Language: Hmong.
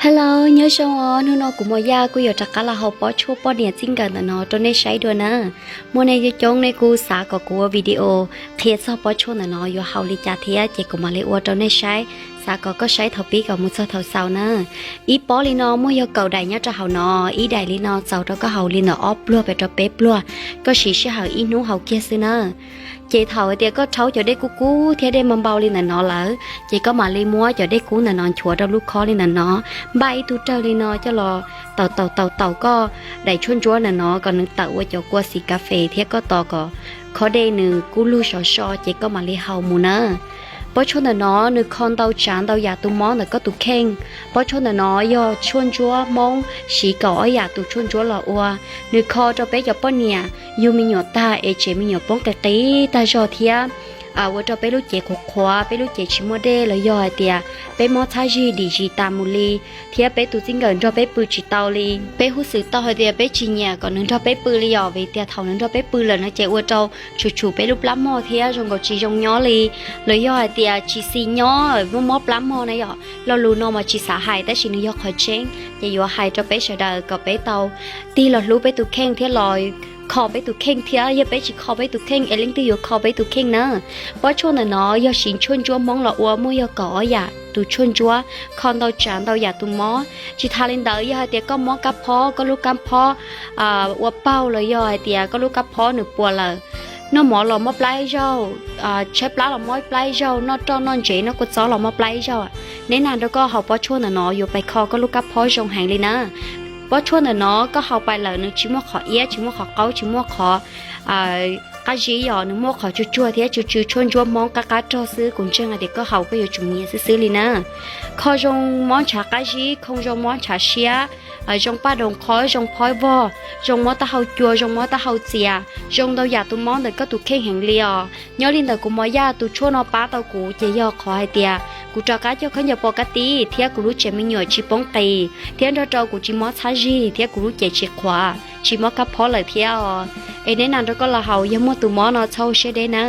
Hello, nyob zoo os, hnub no kuv Mos Yaj kuj yuav rov qab los haus pob tshuaj poj niam txij nkawm ntawm no rau nej saib dua na. Muaj nej coob coob nej kuj xav kom kuv ua video qhia txog pob tshuaj ntawm no yuav haus li cas thiab ces kuv mam li ua rau nej saib. Xav kom koj saib thaum pib kom mus txog thaum xaus na. Ib pob li no muaj yog kaum daim nyob rau hauv no, ib daim li no txaus rau koj haus li ntawm ob pluag pes rau peb pluag, koj siv sij hawm ib hnub haus kiag xwb na. Ces thaum hais tias koj rhaub cov dej kub kub thiab dej npau npau li ntawm no lawm, ces koj mam li muab cov dej kub ntawm no nchuav rau lub khob li ntawm no, npaj ib tug rawg li no coj los taus taus taus taus koj daim tshuaj ntsuab ntawm no kom nws tawm ua cov kua xim kas fes thiab koj tos kom khob dej nws kub lug sov so ces koj mam li haus mus na. Pob tshuaj ntawm no nws kho ntau tsav ntau yam tus mob ntawm koj tus kheej. Pob tshuaj ntawm no yog tshuaj ntsuab Hmoob siv kaum ob yam tus tshuaj ntsuab los ua. Nws kho rau peb cov poj niam yug me nyuam tag es tsev me nyuam poob qis qis tag zog thiab ua rau peb lub cev qhuav qhuav, peb lub cev tsis muaj dej los yog hais tias peb mob txhab zig dim zis tas mus li, thiab peb tus txij nkawm nrog peb pw tsis tau li. Peb huj xwm tau hais tias peb tsis nyiam kom nws nrog peb pw li os, vim tias thaum nws nrog peb pw lawm no ces ua rau tshum tshum peb lub plab mog thiab zoo nkaus tsis zoo nyob li, los yog hais tias tsis xis nyob, mob mob plab mog na yom. Lo lus no mas tsis xav hais tab sis nws yog qhov tseeb ces yuav hais rau peb sawv daws kom peb tau tig los hlub peb tus kheej thiab los kho peb tus kheej thiab, yog peb tsis kho peb tus kheej es leej twg yuav kho peb tus kheej na. Pob tshuaj ntawm no yog siv tshuaj ntsuab Hmoob los ua, muaj yog kaum ob yam tus tshuaj ntsuab, kho ntau tsav ntau yam tus mob. Tsis tas li ntawd yog hais tias koj mob kab phob, koj lub kab phob ua paug los yog hais tias koj lub kab phob nws puas lawm, noj mov los mob plab ib zaug, tshaib plab los mob plab ib zaug, noj roj noj ntsev noj kua txob los mob plab ib zaug, neb nag nrog koj haus pob tshuaj ntawm no yuav pais kho koj lub kab phob zoo heev li na. Pob tshuaj ntawm no koj haus pais lawm nws tsis muaj qhov iab, tsis muaj qhov qaub, tsis muaj qhov qab zib, yog nws muaj qhov tsuag tsuag thiab tsw tsw tshuaj ntsuab Hmoob qab qab rog xwb. Kuv ntseeg hais tias koj haus koj yuav tsum nyiam xwb xwb li na. Kho zoo mob ntshav qab zib, kho zoo mob ntshav siab, zoo paj doos qhov, zoo phob vog, zoo mob taub hau cua, zoo mob taub hau txias, zoo ntau yam tus mob ntawm koj tus kheej heev li os. Nyob li ntawm kuv Mos Yaj tus tshuaj no pab tau kuv ces yog qhov hais tias kuv rov qab coj khaub ncaws pos kab tib thiab kuv lub tsev me nyuam tsis poob qis thiab nrog rau kuv tsis mob txhab zig thiab kuv lub cev tsis qhuav tsis mob kab phob lawm thiab os. Es neb nag nrog koj los haus, yog muaj tus mob no txhob siab deb na.